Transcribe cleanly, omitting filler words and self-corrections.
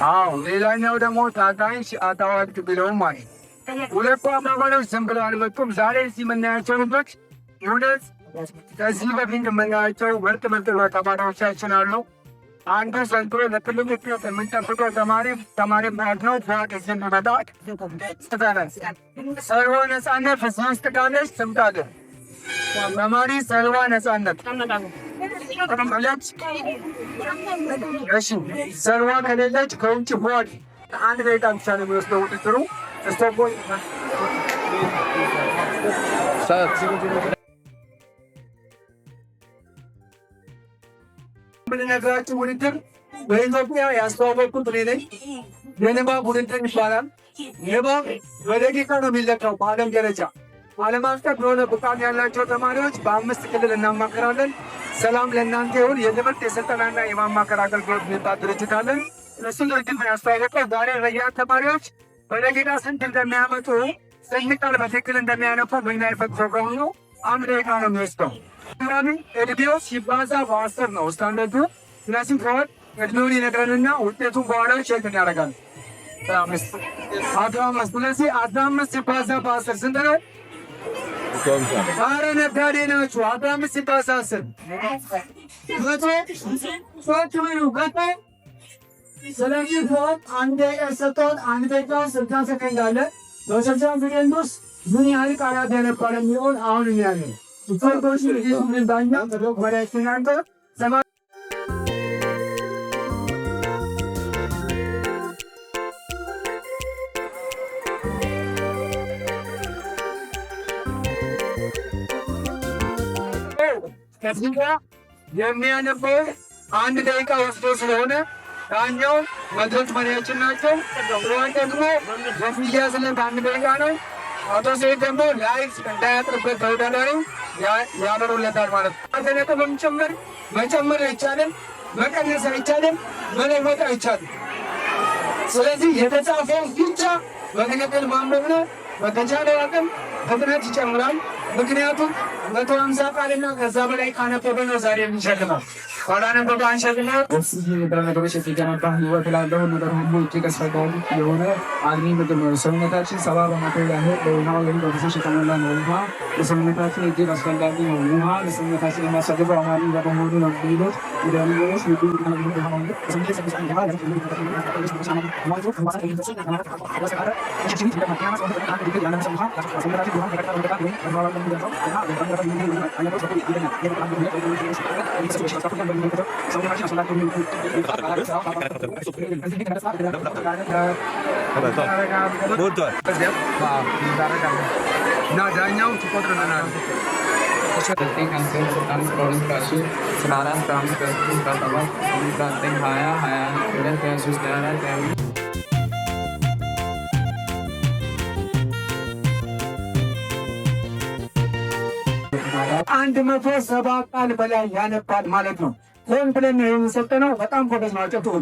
አዎ፣ ሌላኛው ደግሞ ታጋይሽ አታዋልት ብለውም ማለት ሁለቱ አባባሎች ዝም ብለው አልመጡም። ዛሬ እዚህ የምናያቸው ልጆች እውነት ከዚህ በፊት የምናያቸው ምርጥ ምርጥ ተማሪዎቻችን አሉ። አንዱ ዘንድሮ ለትልቅ ውጤት የምንጠብቀው ተማሪ ማለት ነው። ፍዋድ እዚህ እንዲመጣ ሰልዋ ነጻነት እዚህ ውስጥ ካለች ትምጣለን። ተማሪ ሰልዋ ነጻነት ከሌለች፣ እሺ፣ ሰልዋ ከሌለች ከውጭ ፍዋድ። 1 ደቂቃ ብቻ ነው የሚወስደው ውድድሩ። ስቶፖች ሰዓት። የምንነግራችሁ ውድድር በኢትዮጵያ ያስተዋወቅኩት እኔ ነኝ። የንባብ ውድድር ይባላል። ንባብ በደቂቃ ነው የሚለካው በዓለም ደረጃ። ዓለም አቀፍ የሆነ ብቃት ያላቸው ተማሪዎች በአምስት ክልል እናማከራለን። ሰላም ለእናንተ ይሁን። የትምህርት የስልጠናና የማማከር አገልግሎት የሚባል ድርጅት አለን። እሱን ድርጅት ነው ያስተዋወቀው። ዛሬ ረያት ተማሪዎች በደቂቃ ስንት እንደሚያመጡ፣ ስንት ቃል በትክክል እንደሚያነቡ የምናይበት ፕሮግራም ነው። 1 ደቂቃ ነው የሚወስደው። ፕሮግራሚ እድሜው ሲባዛ በ10 ነው ስታንዳርዱ። ስለዚህ ከወድ እድሜውን ይነግረንና ውጤቱን በኋላ check እናደርጋለን። 15። ስለዚህ 15 ሲባዛ በ10 ስንት ነው? አረ ነጋዴ ናችሁ። 15 ሲባዛ 10 100። ሶስት ብሉ 100። ስለዚህ ከወጥ 1 ደቂቃ ሰጥተውን 1 ደቂቃ 60 ሰከንድ አለ። በ60 ሰከንድ ውስጥ ምን ያህል ቃላት ያነባል የሚሆን አሁን እናያለን። ዳኛ ወደ ከዚህ ጋር የሚያነበው 1 ደቂቃ ወስዶ ስለሆነ ዳኛው መድረክ መሪያችን ናቸው። ሮን ደግሞ የሚያዝለት 1 ደቂቃ ነው። አቶ ሴት ደግሞ live እንዳያጥርበት ተወዳዳሪው ያበሩለታል ማለት ነው። አንድ ነጥብም ጭምር መጨመር አይቻልም፣ መቀነስ አይቻልም፣ መለወጥ አይቻልም። ስለዚህ የተጻፈው ብቻ በትክክል ማንበብ ነው። በተቻለ አቅም ፍጥነት ይጨምራል። ምክንያቱም 150 ቃልና ከዛ በላይ ካነበበ ነው ዛሬ የምንሸልመው። ካላነበበ አንሸልመው። በእነዚህ ንጥረ ነገሮች የተገነባ ህይወት ላለው ነገር ሁሉ እጅግ አስፈላጊ የሆነ አልሚ ምግብ ነው። ሰውነታችን 70% ያህል በውሃ ወይም በፈሳሽ የተሞላ ነው። ውሃ ለሰውነታችን እጅግ አስፈላጊ ነው። ውሃ ለሰውነታችን የሚያስፈልገው አማሪ በመሆኑ ነው። ሌሎች ቪታሚኖች፣ ምግብ እና ዳኛው ትቆጥርልናል። 9፣ 10፣ 11፣ 12፣ 13፣ 17፣ 19፣ 20፣ 22፣ 23፣ 24፣ 25። 170 ቃል በላይ ያነባል ማለት ነው። ሆን ብለን ነው የሰጠነው። በጣም ጎበዝ ነው። አጨብጭቡ።